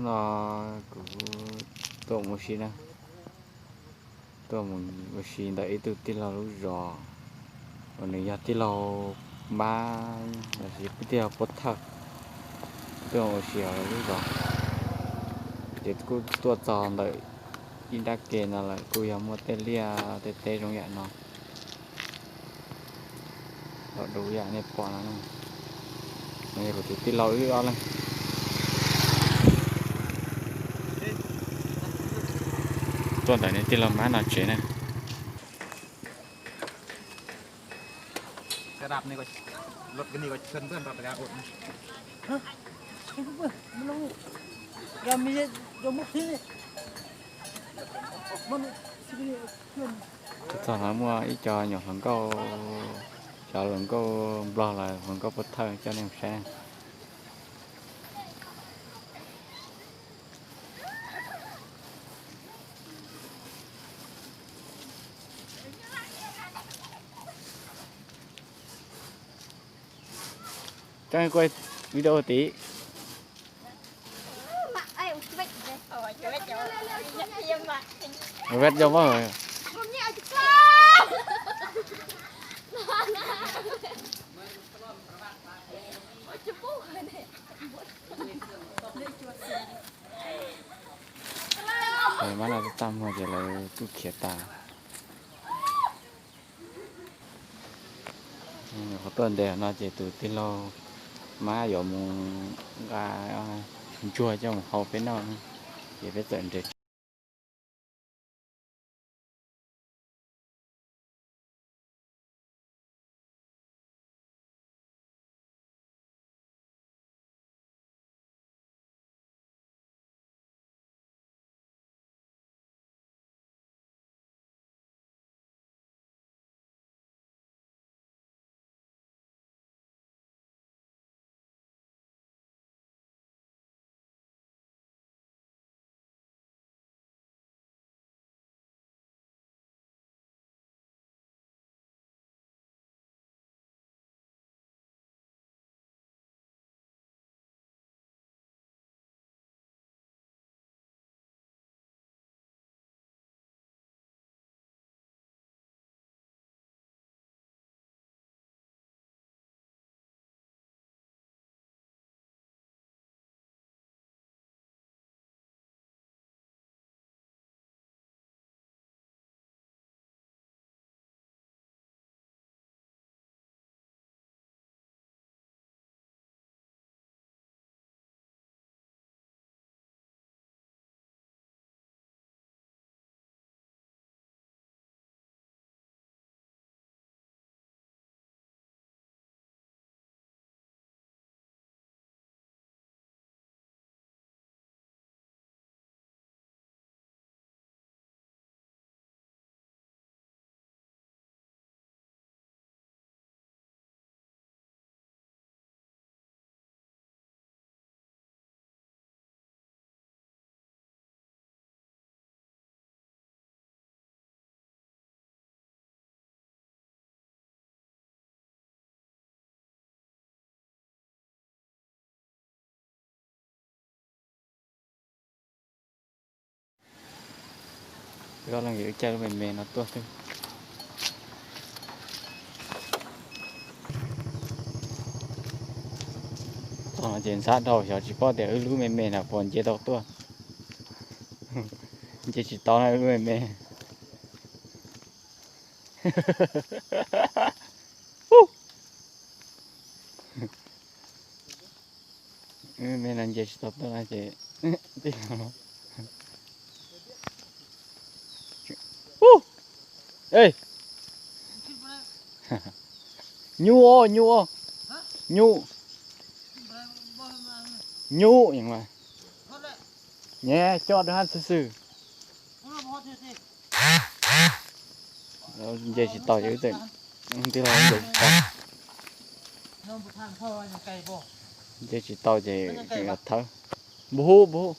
No kuv tuaj mus ua si na, tuaj mus ua si ntawm ib tug tij laug lub zos uas nws yog tij laug Mab los sis tij laug Pov Thawj, tuaj ua si hauv lub zos. Ces kuj tuaj txog ntawm ib nrab ke no lawm, kuj yog muaj tej liaj tej teb zoo yam no. Los du yam nej pom no, no yog kuv tus tij laug wb ob leeg. Tuaj ntawm nws tij laug Mab no tsev na. Txog no muaj ib co nyuam hluas nkauj, cov hluas nkauj Nplog los hluas nkauj Pov Thawj coj nej mus saib. Coj quay video tí. Vet cov mog. Mab no txaj muag ces lawv kuj khiav tas. Qhov tuaj ntev no ces tus tij laug Mab yuav mus nqa ntsuag coj mus hau peb noj, ces peb txawm nres. Koj leej yus caij lub me me no tuaj xwb. Txog no ces ntxhab dhau xyov tsis paub tias wb lub me me no puas nce tau tuaj. Nce tsis tau na wb lub me me. Me no nce tsis tau tuaj na ces nyuj, nyuj, nyuj, nyuj. Nyem coj rau hab xwb xwb. Nce tsis tau ces wb txawm, tij laug nce tsis tau. Nce tsis tau ces thawb. Npu hub, npu hub.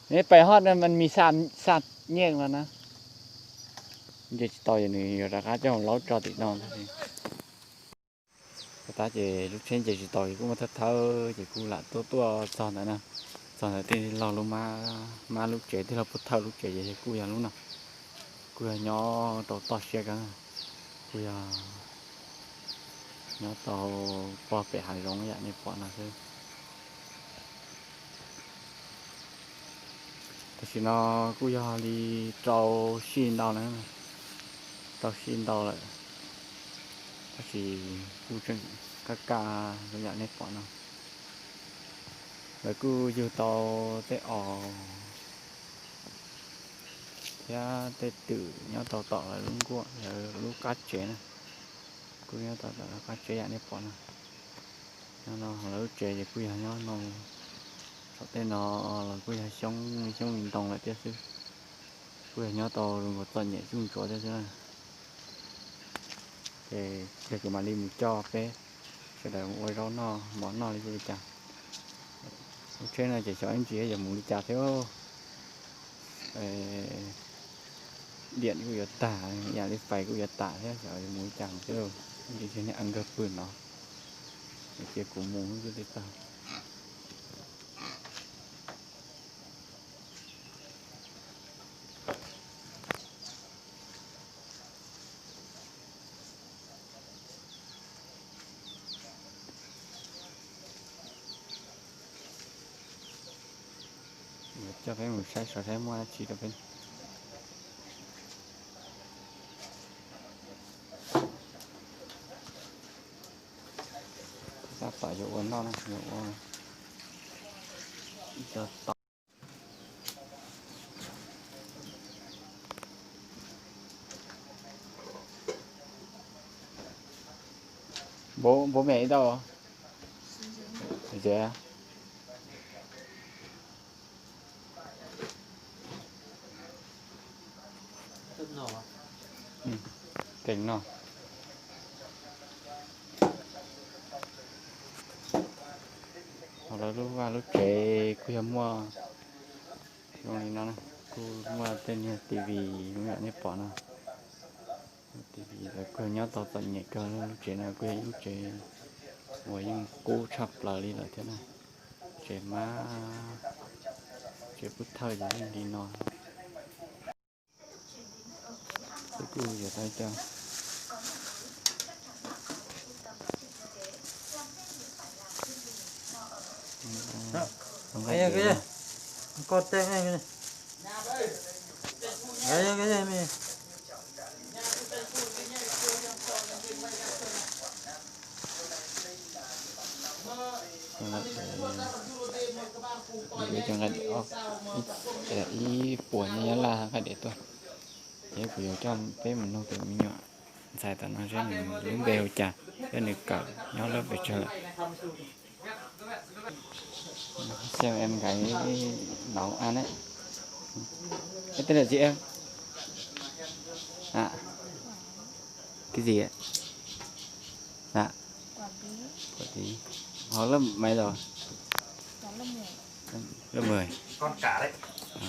Neb pais hoj na, mas mis xa nyiaj los na. Nce tsis tau ces nws yuav rov qab coj laub tso tim no. Tab ces lub tsheb nce tsis tau ces kuj muab thawb thawb ces kuj lam tuaj tuaj txog ntawd na. Txog ntawd tij laug lub mab, mab lub tsev, tij laug Pub Thawj lub tsev ces kuj yog lub no. Kuj yog nyob rau toj siab kawg, kuj yog nyob tau pog pem hav zoov yam nej pom no xwb. Tam sim no kuj yog li rau sij ntau na, rau sij ntau lawm, tab sis kuj tseem kaj kaj zoo yam nej pom no. Lawv kuj yug tau tej os thiab tej twm nyob tau tom lawv lub nkuaj, lawv lub qab tsev na. Kuj nyob tau tom lawv qab tsev yam nej pom no. Nyob no lawv lub tsev ces kuj yog nyob no, saum tej no los kuj yog xyoob, xyoob li ntoo lawm thiab xwb. Kuj yog nyob tau zoo nkaus txom nyem zuj ntsuav thiab xwb na. Ces yog kuv mam li mus coj peb sawv daws mus ua zaub noj mov noj li li cas. Lub tsheb no ces xyov ib ntsis yuav mus li cas thiab. Diam kuj yuav tag, yam li fais kuj yuav tas thiab, xyov yuav mus li cas thiab. Ib ntsis niag a nkawg pw no, cia kuv mus xwb twb tag. Coj peb mus saib saib muaj dab tsi rau peb. Tab tom yuav ua noj na, yuav ua cov tau. Bố, bố mẹ đi đâu? Ở dưới á? Keem no. Ho lawv lub vaj lub tsev kuj yog muaj zoo li no, kuj muaj tej niag T V zoo yam nej pom no. T V lawv kuj yog nyob tau txom nyem kawg, lub tsev no kuj yog ib lub tsev uas yeej qub tshaj plaws li lawm thiab na. Tsev mab, tsev pub thawj ces yeej li no. Kuj yuav tau cov Ib puas nyob Nyab Laj nqa diav tuaj, ces kuv yuav coj peb mus nug tus me nyuam ntxhais tom no seb nws lub npe hu cas thiab nws kawm nyob lub pes tsawg lawm. Xem em gái nấu ăn đấy. Em tên là gì em? Hả? Cái gì ạ? Hả? Quản lý. Học lớp mấy rồi? Lớp mười. Con cả đấy. À.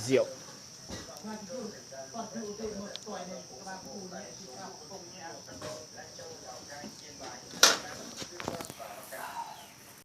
Rượu.